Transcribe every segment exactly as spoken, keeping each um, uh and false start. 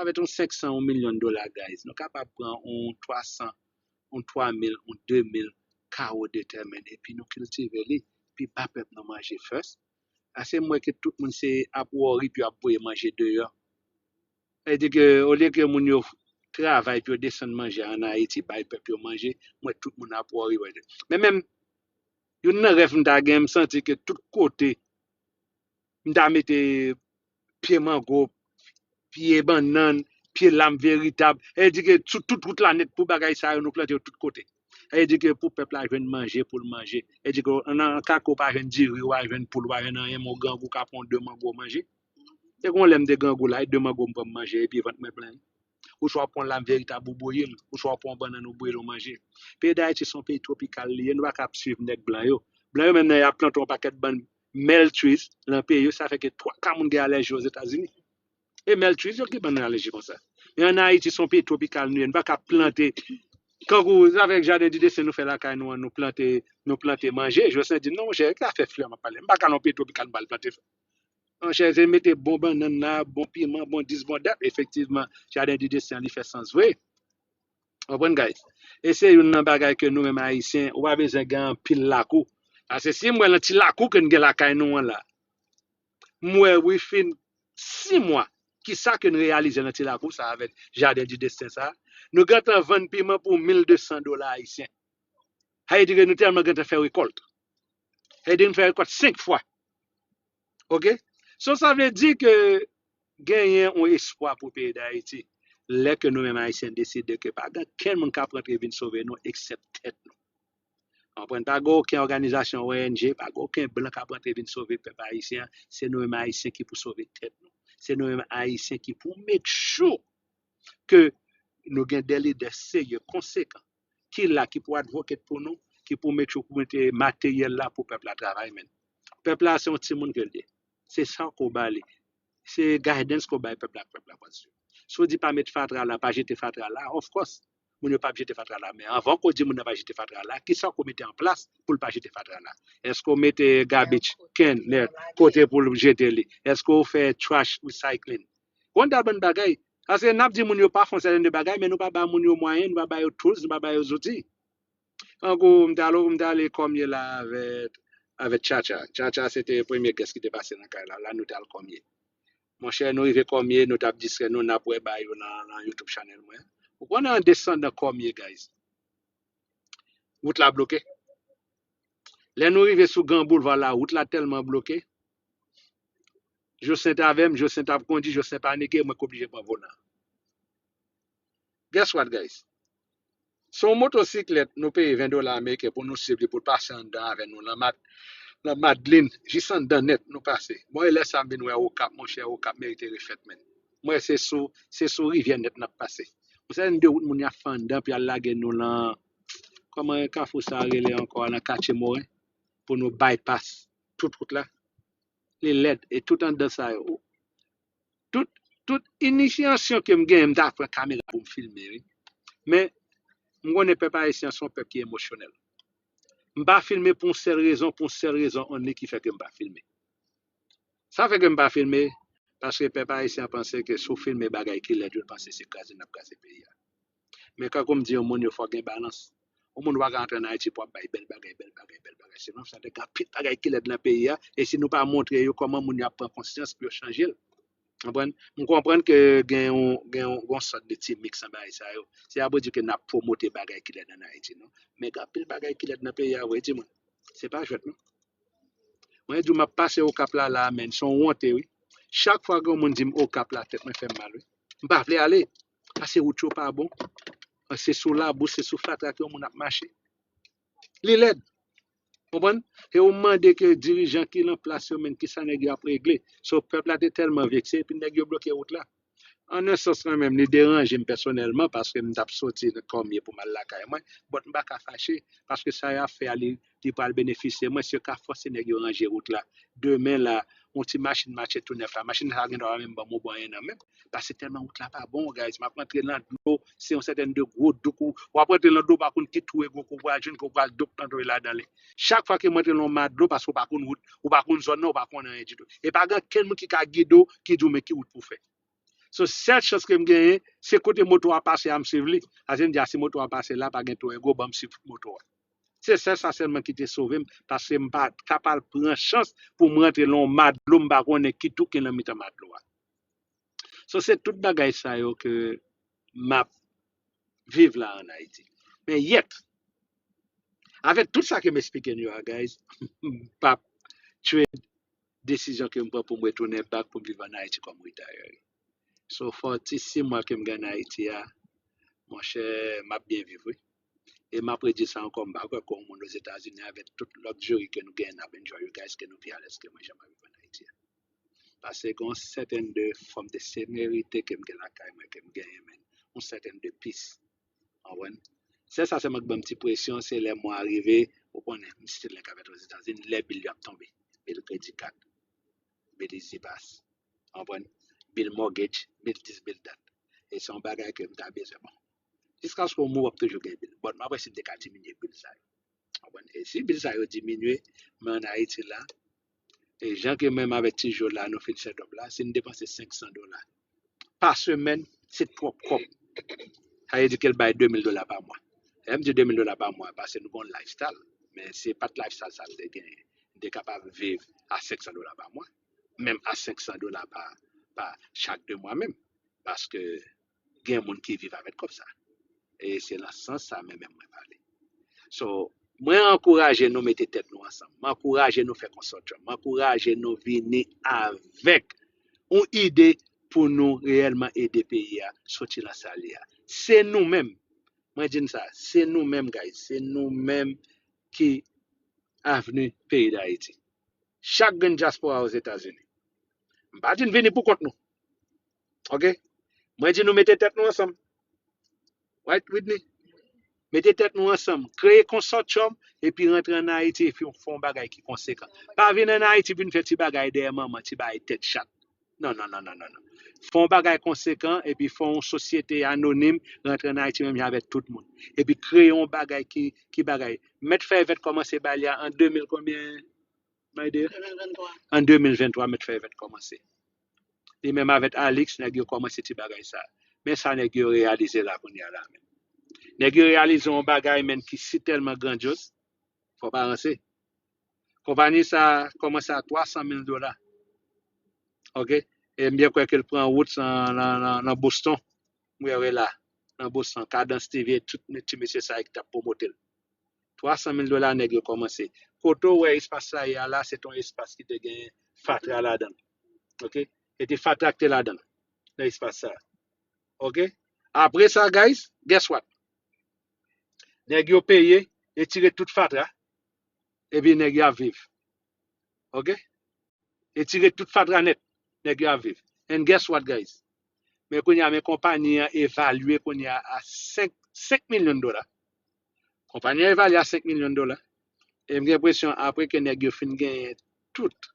Avèk yon senk san, yon milyon dola, guys, nou kapab pran yon twa san, yon twa mil, yon de mil kawo de tè, men, epi nou kiltive li, epi ba pèp nou manje first. Paske m wè ke tout moun se ap wòri pou yo ap voye manje deyò. Sa vle di ke olye ke moun yo travay pou yo desann manje an Ayiti, bay pèp yo manje, m wè tout moun ap wòri. Men menm, youn nan rèv m ta gen, m santi ke tout kote, m ta mete pye mango, pye bannann, pye lam veritab. Sa vle di ke sou tout wout la nèt pou bagay sa yo, nou plante yo tout kote. Sa vle di ke pou pèp la jwenn manje, pou l manje. Sa vle di ke nan ka ke w pa jwenn diri, w pa jwenn poul, w pa jwenn anyen, men w grangou ka pran de mango manje. Te gen yon lè m te grangou la, e de mango m pran m manje, epi vant mwen plen. Oswa w pran lam veritab ou bouyi l, oswa w pran yon bannann ou bouyi l ou manje. Peyi Dayiti se yon peyi twopikal li ye, nou pa ka ap swiv nèg blan yo. Blan yo menm nan y ap plante yon pakèt bann mèl trees nan peyi yo, sa fè ke twa ka moun gen alèji Ozetazini. E mèl trees yo ki ban nou alèji konsa. Men an Ayiti se yon peyi twopikal nou ye, nou pa ka ap plante. Kankou sa fè jaden di desten nou fè lakay nou an, nou plante, nou plante manje. Jocelyn di m non monchè, ki afè flè m ap pale? M pa ka nan yon peyi twopikal m pral plante. Monchè, se mete bon bannann la, bon piman, bon dis, bon dat. Efektivman, jaden di desten an li fè sans vre. Konprann, guys? E se youn nan bagay ke nou menm Ayisyen, ou pa bezwen gen anpil lakou. Paske si m wè nan ti lakou ke n gen lakay nou an la, m wè wi fin sis mwa, kisa ke n reyalize nan ti lakou sa avèk jaden di desten sa? Nou gentan vann piman pou mil de san dola ayisyen. Sa vle di ke nou tèlman gentan fè rekòlt. Sa vle di nou fè rekòlt senk fwa. Oke? So, sa vle di ke genyen yon espwa pou peyi Dayiti. Lè ke nou menm Ayisyen deside ke pa gen kenn moun k ap rantre vin sove nou eksèp tèt nou. Konprann? Pa gen okenn òganizasyon O N G, pa gen okenn blan k ap rantre vin sove pèp ayisyen an. Se nou menm Ayisyen ki pou sove tèt nou. Se nou menm Ayisyen ki pou make sure ke nou gen de lidè serye, konsekan, ki la, ki pou advocate pou nou, ki pou make sure pou mete materyèl la pou pèp la travay, men. Pèp la se yon timoun ke l ye. Se sa ke w ba li. Se guidance ke w bay pèp la, pèp la pral swiv. Si w di pa met fatra la, pa jete fatra la, of course, moun yo p ap jete fatra la. Men anvan ke w di moun nan pa jete fatra la, kisa ke w mete an plas pou l pa jete fatra la? Èske w mete garbage can, nèt, kote pou l jete li? Èske w fè trash recycling? Konn ta bann bagay. Paske n ap di moun yo pa fè yon sèten de bagay, men nou pa ba moun yo mwayen, nou pa ba yo tools, nou pa ba yo zouti. Tankou m t al, m t ale Kòmye la avèk, avèk Tchatcha. Tchatcha se te premye guest ki te pase nan kay la. La nou t al Kòmye. Monchè, nou rive Kòmye, nou t ap distrè nou, n ap wè ba yo nan, nan YouTube channel mwen. Ou konnen an desandan Kòmye, guys. Wout la bloke. Lè nou rive sou Gran Boulva la, wout la tèlman bloke. Jocelyn t avè m, Jocelyn t ap kondi, Jocelyn panike, mwen k oblije pran volan. Guess what, guys? Se yon motosiklèt nou peye ven dola ameriken pou nou swiv li pou l pase anndan avè nou nan Mad-, nan Madlin, jis anndan nèt nou pase. Bon, e lè sa m vin wè Okap, monchè, Okap merite refèt, men. Mwen, se sou, se sou rivyè nèt n ap pase. Yon sèten de wout moun y ap fè anndan, pou y al lage nou nan, kòman kafou sa a rele ankò, nan Katye Moren, pou nou bypass tout wout la. Li lèd, e tout anndan sa yo. Tout, tout inisyasyon ke m genyen, m ta pran kamera pou m filme, wi. Men, m konnen pèp ayisyen an se yon pèp ki emosyonèl. M pa filme pou yon sèl rezon, pou yon sèl rezon only ki fè ke m pa filme. Sa fè ke m pa filme, paske pèp ayisyen an panse ke si w filme bagay ki lèd, yo panse se kraze n ap kraze peyi a. Men kankou m di yon moun, yo fò gen balans. Yon moun ou pa ka antre ann Ayiti pou w ap bay bèl bagay, bèl bagay, bèl bagay. Se nan sa te gen anpil bagay ki lèd nan peyi a, e si nou pa montre yo kòman moun yo ap pran konsyans pou yo chanje l. Konprann? M konprann ke gen yon, gen yon, yon sòt de ti miks nan bagay sa yo. Se pa pou di ke n ap pwomote bagay ki lèd ann Ayiti, non. Men gen anpil bagay ki lèd nan peyi a vre, timoun. Se pa jwèt, non. Mwen di w, m ap pase Okap la, la, men, se yon wonte, wi. Chak fwa gen yon moun di m Okap la, tèt mwen fè m mal, wi. M pa vle ale. Paske wout yo pa bon. Se sou labou, se sou fatra ke yon moun ap mache. Li lèd. Konprann? E ou mande ke dirijan ki lan plas yo, men, kisa nèg yo ap regle? So, pèp la te tèlman vekse, epi nèg yo bloke wout la. An yon sans, mwen menm, li deranje m pèsonèlman, paske m t ap soti nan Kòmye pou m al lakay mwen, but m pa ka fache, paske sa y ap fè a, li, li pral benefisye mwen, si yo ka fòse nèg yo ranje wout la. Demen la, yon ti machin matche tou nèf la, machin sa gen dwa pa menm ban m yon bon anyen nan men m, paske tèlman wout la pa bon, guys, m ap rantre nan dlo, se yon sèten de gwo douk, ou, w ap rantre nan dlo, ou pa konn ki twou e gwo ke w pral jwenn, ke w pral douk nan dlo ladan li. Chak fwa ke m rantre nan yon ma dlo, paske w pa konn wout, ou pa konn zòn nan, ou pa konn anyen ditou. E pa gen kenn moun ki ka gide w, ki di w men ki wout pou w fè. So, sèl chans ke m genyen, se kote moto a pase a, m swiv li. Sa se m di a, si moto a pase la, pa gen twò ego, ban m swiv moto a. Se sèl sa sèlman ki te sove m, paske m pa t ka pral pran chans pou m rantre lan yon madlo, m pa konnen ki twou ki nan mitan madlo a. So, se tout bagay sa yo ke m ap viv la ann Ayiti. Men yèt, avèk tout sa ke m eksplike nou a, guys, m p ap trade desizyon ke m pran pou m retounen back pou m viv ann Ayiti kòm retayè. So, fò ti sis mwa ke m gen ann Ayiti a, monchè, m ap byen viv, wi. E m ap redi sa ankò, m pa kwè ke yon moun Ozetazini avèk tout luxury ke nou genyen, n ap enjoy, you guys, ke nou pi alèz ke mwen, jan m ap viv ann Ayiti a. Paske gen yon sèten de fòm de serenite ke m gen lakay mwen, ke m genyen, men. Yon sèten de peace. Konprann? Sèl sa sèlman k ban m ti presyon, se lè mwa a rive, ou konnen, m still nan ka fèt Ozetazini, lè bil yo ap tonbe. Bil kredi kat, bil Easy Pass, konprann? Bil mortgage, bil this, bil that. E se yon bagay ke m ta bezwen, bon. Jiskaske w mouri, w ap toujou gen bil. But m ap wè si m te ka diminye bil sa yo. Konprann? E si bil sa yo diminye, men ann Ayiti la, e jan ke mwen menm avèk Ti Jo la, nou fin set up la, si n depanse senk san dola pa semèn, se twòp kòb. Sa vle di ke l bay de mil dola pa mwa. Lè m di de mil dola pa mwa, paske nou gen yon lifestyle. Men se pa t lifestyle sa l te genyen. Li te kapab viv a senk san dola pa mwa. Menm a senk san dola pa, pa chak de mwa menm. Paske gen moun ki viv avèk kòb sa. E se nan sans sa menm mwen pale. So, mwen ankouraje nou mete tèt nou ansanm. Mwen ankouraje nou fè konsorsyòm. Mwen ankouraje nou vini avèk yon ide pou nou reyèlman ede peyi a soti nan sa l ye a. Se nou menm, mwen di n sa, se nou menm, guys, se nou menm ki avni peyi Dayiti. Chak grenn dyaspora Ozetazini. M pa di n vini pou kont nou. Ok? Mwen di nou mete tèt nou ansanm. Right, Whitney? Mete tèt nou ansanm. Kreye konsorsyòm epi rantre ann Ayiti epi fè yon bagay ki konsekan. Pa vin ann Ayiti vin fè ti bagay dèyè manman, ti bagay tèt chat. Non, non, non, non, non, non. Fè yon bagay konsekan epi fè yon sosyete anonim, rantre ann Ayiti menm jan avèk tout moun. Epi kreye yon bagay ki, ki bagay. Mèt Fèy Vèt kòmanse bay li a an de mil konbyen? My dear? An de mil venntwa, Mèt Fèy Vèt kòmanse. Li menm avèk Alix, nèg yo kòmanse ti bagay sa. Men sa nèg yo reyalize la kounye a la menm. Nèg yo reyalize yon bagay menm ki si tèlman grandyoz, fò pa ranse. Konpayi sa kòmanse a twa san mil dola. Ok? E m byen kwè ke l pran wout nan, nan, nan, nan Boston. M wè, wè la, nan Boston, Kadans T V, tout ti mesye sa yo ki t ap pwomote l. Twa san mil dola nèg yo kòmanse. Kote w wè espas sa ye a la, se t yon espas ki te gen fatra ladan l. Ok? E te fatra ki te ladan l, nan espas sa. Ok? Apre sa, guys, guess what? Nèg yo peye, retire tout fatra, epi nèg yo ap viv. Ok? Retire tout fatra nèt, nèg yo ap viv. And guess what, guys? Men kounye a, men konpayi an evalye kounye a a senk, senk milyon dola. Konpayi an evalye a senk milyon dola. E m gen enpresyon, apre ke nèg yo fin genyen tout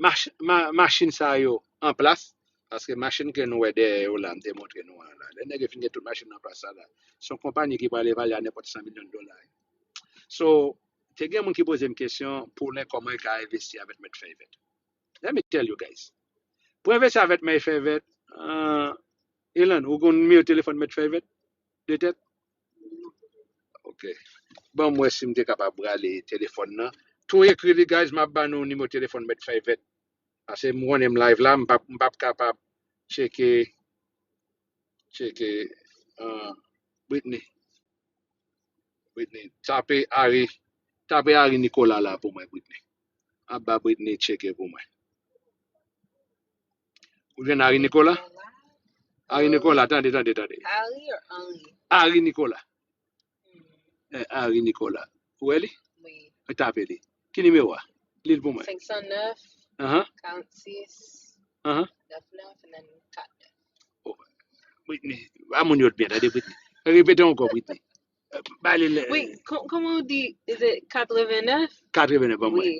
mach-, ma-, machin sa yo an plas, paske machin ke nou wè dèyè yo la, m te montre nou an la. Lè nèg yo fin gen tout machin an plas sa la, se yon konpayi ki pral evalye a nenpòt san milyon dola. So, te gen moun ki poze m kesyon, Paulin, kòman e ka envesti avèk Mèt Fèy Vèt? Let me tell you guys. Pou envesti avèk Mèt Fèy Vèt, uh, Elan, ou gon nimewo telefòn Mèt Fèy Vèt? De tèt? Ok. Ban m wè si m te kapab rale telefòn nan. Tou ekri li, guys, m ap ba nou nimewo telefòn Mèt Fèy Vèt. Paske m konnen m live la, m p ap, m p ap kapab tcheke, tcheke, uh, Britney. Britney, tape Harry, tape Harry Nicolas la pou mwen, Britney. Ap ba Britney tcheke pou mwen. Ou jwenn Harry Nicolas? Harry Nicolas, tande, tande, tande. Harry or Henry? Harry Nicolas. Eh, Harry Nicolas. Ou wè li? Wi. Tape li. Ki nimewo a? Li l pou mwen. Senk san nèf, Ahan. karannsis, Ahan. nèf nèf, and then kat nèf. Oh, Britney, ba moun yo byen tande, Britney. Repete ankò, Britney. Eh, ba li lè. Wi, ko-, kòman w di, is it katrevennèf? Katrevennèf, ban mwen. Wi.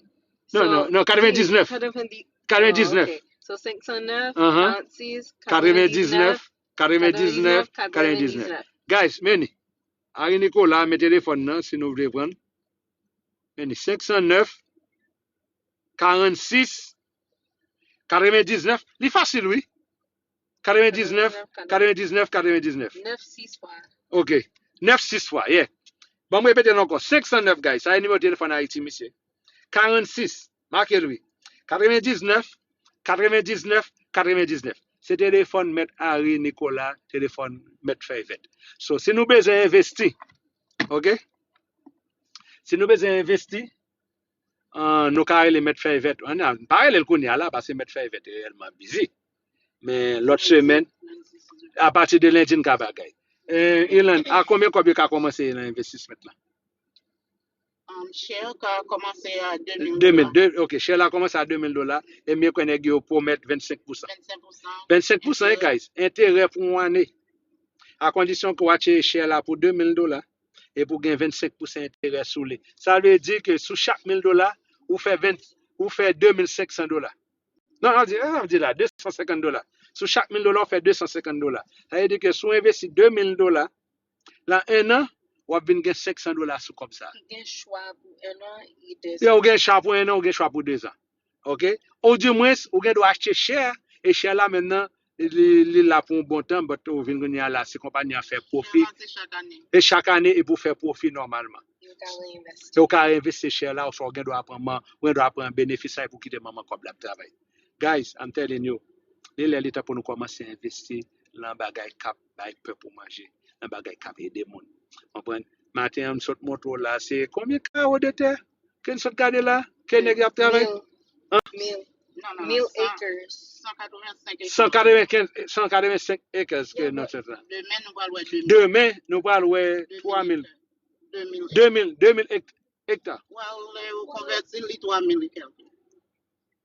Non, non, non, katrevendiznèf. Katrevendi-, katrevendiznèf. Oh, ok. So, senk san nèf, Ahan. karannsis, katrevendiznèf, katrevendiznèf, katrevendiznèf. Guys, men ni. Harry Nicolas, men telefòn nan, si nou vle pran. Men ni, senk san nèf, karannsis, Katrevendiznèf, li fasil, wi. Katrevendiznèf, katrevendiznèf, katrevendiznèf. Nèf sis fwa. Ok. Nèf sis fwa, yeah. Ban m repete l ankò. Senk san nèf, guys. Sa e nimewo telefòn Ayiti, misye. Karannsis. Make l, wi. Katrevendiznèf, katrevendiznèf, katrevendiznèf. Se telefòn Mèt Harry Nicolas, telefòn Mèt Fèy Vèt. So, si nou bezwen envesti, ok? Si nou bezwen envesti, ah, nou ka rele Mèt Fèy Vèt. An, an, pa rele l kounye a la, paske Mèt Fèy Vèt reyèlman bizi. Men lòt semèn, apati de lendi, n ka bagay. Eh, Ilan, a konbyen kòb yo ka kòmanse nan envestisman la? Um, share ka kòmanse a de mil dola. De mil, de, ok, share la kòmanse a de mil dola, e mwen kwè nèg yo pwomèt vennsenk pousan. Vennsenk pousan. Vennsenk pousan, eh, guys, enterè pou yon ane. A kondisyon ke w atire share la pou de mil dola, e pou gen vennsenk pousan enterè sou li. Sa vle di ke sou chak mil dola, ou fè ven, ou fè de mil senk san dola. Non, sa vle di, sa vle di la, de san senkant dola. Sou chak mil dola, ou fè de san senkant dola. Sa vle di ke si w envesti de mil dola, lan en an, w ap vin gen senk san dola sou kòb sa. Ou gen chwa pou en an e de zan. Yeah, ou gen chwa pou en an, ou gen chwa pou de zan. Ok? Ou di mwens, ou gen dwa achte share, e share la menm nan, li, li la pou yon bon tan, but ou vin kounye a la, si konpayi a fè pwofi. Share la, se chak ane. E chak ane, e pou fè pwofi nòmalman. E ou ka reinvesti. E ou ka reinvesti share la, oswa ou gen dwa pran man, ou gen dwa pran benefis la, e pou kite manman kòb la ap travay. Guys, I'm telling you, li lè li tan pou nou kòmanse envesti lan bagay k ap bay pèp ou manje, lan bagay k ap ede moun. Konprann? Maten an, m sot montre w la, se konbyen kawo de tè ke n sot gade la, ke nèg y ap travay? Mil. Mil. Non, non, non, mil acres. San katrevensenk acres. San katrevenkenz, san katrevensenk acres ke nou sot la. Demen, nou pral wè de mil. Demen, nou pral wè twa mil. De mil. De mil, de mil ek-, ekta. Well, lè yo konvèti li twa mil e kèk.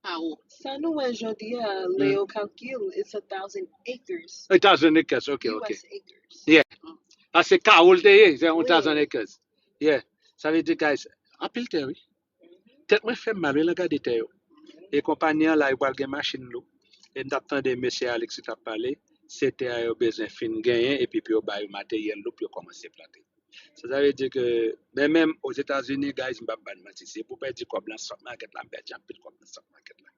Kawo. Sa nou wè jodi a, lè yo kalkil, it's a thousand acres. A thousand acres, ok, ok. U S acres. Yeah. Paske kawo l te ye, se yon thousand acres. Yeah. Sa vle di, guys, anpil tè, wi. Tèt mwen fè m mal, wi, lè m gade tè yo. E konpayi an la, yo pral gen machin lou. E m t ap tande mesye Alex t ap pale, se tè a yo bezwen fin genyen, epi pou yo ba yo materyèl lou pou yo kòmanse plante. Sa, sa vle di ke, men menm Ozetazini, guys, m p ap ba n manti, si pou pèdi kòb lan stock market la, m pèdi anpil kòb lan stock market la.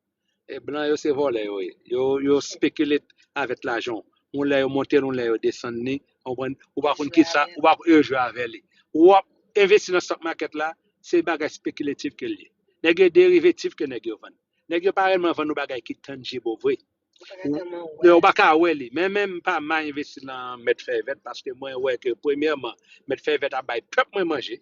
E blan yo se vòlè yo ye. Yo, yo speculate avèk lajan w. Yon lè yo monte l, yon lè yo desann li. Ou konprann? Ou pa konn kisa, ou pa konn yo jwe avè li. Ou ap envesti nan stock market la, se bagay spekulatif ke l ye. Nèg yo derivatif ke nèg yo vann. Nèg yo pa rèlman vann nou bagay ki tangible vre. Ou pa ka tèlman wè. Ou pa ka wè li. Men menm pa mal envesti nan Mèt Fèy Vèt paske mwen wè ke premyèman, Mèt Fèy Vèt ap bay pèp mwen manje.